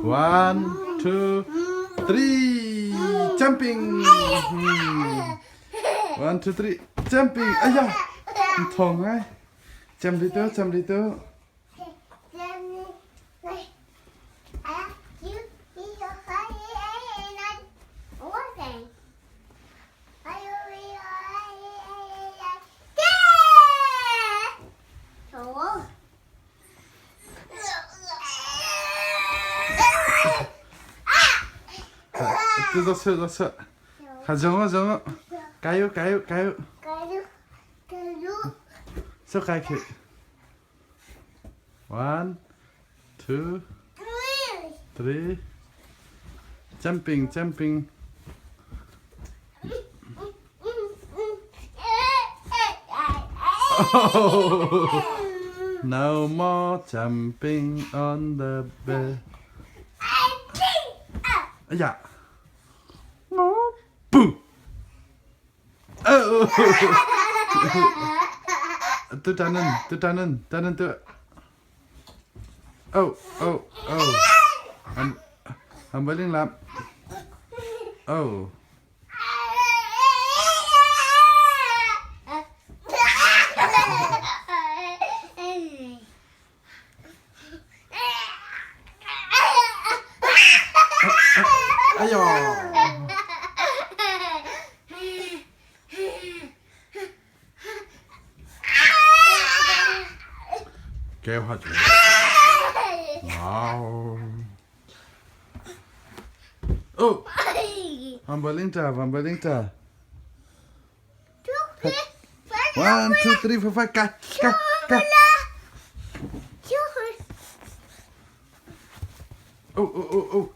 One, two, three. Jumping. One, two, three. Jumping. Aya. Thong ai. Jump dito, jump dito. 走走走走。看中啊中啊。加油加油加油。So 开去。One, two, three. Jumping, jumping. Oh, no more jumping on the bed. 哎呀！Boom! Oh! 都站能，都站能，站能都。Oh. I'm willing lamp. Oh. 哎呦！개화주. Wow. Oh, Vambalinta, Vambalinta. One, two, three, four, five. Ka, ka, ka. Oh.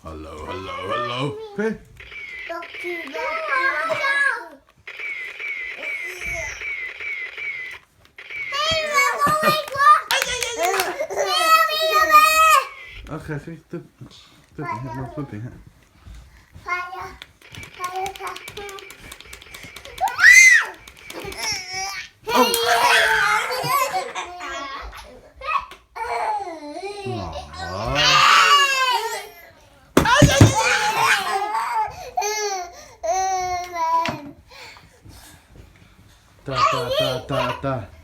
Hello, hello, hello. Hey. Okay. Tip, tip, tip. Oh. Ta ta ta ta ta.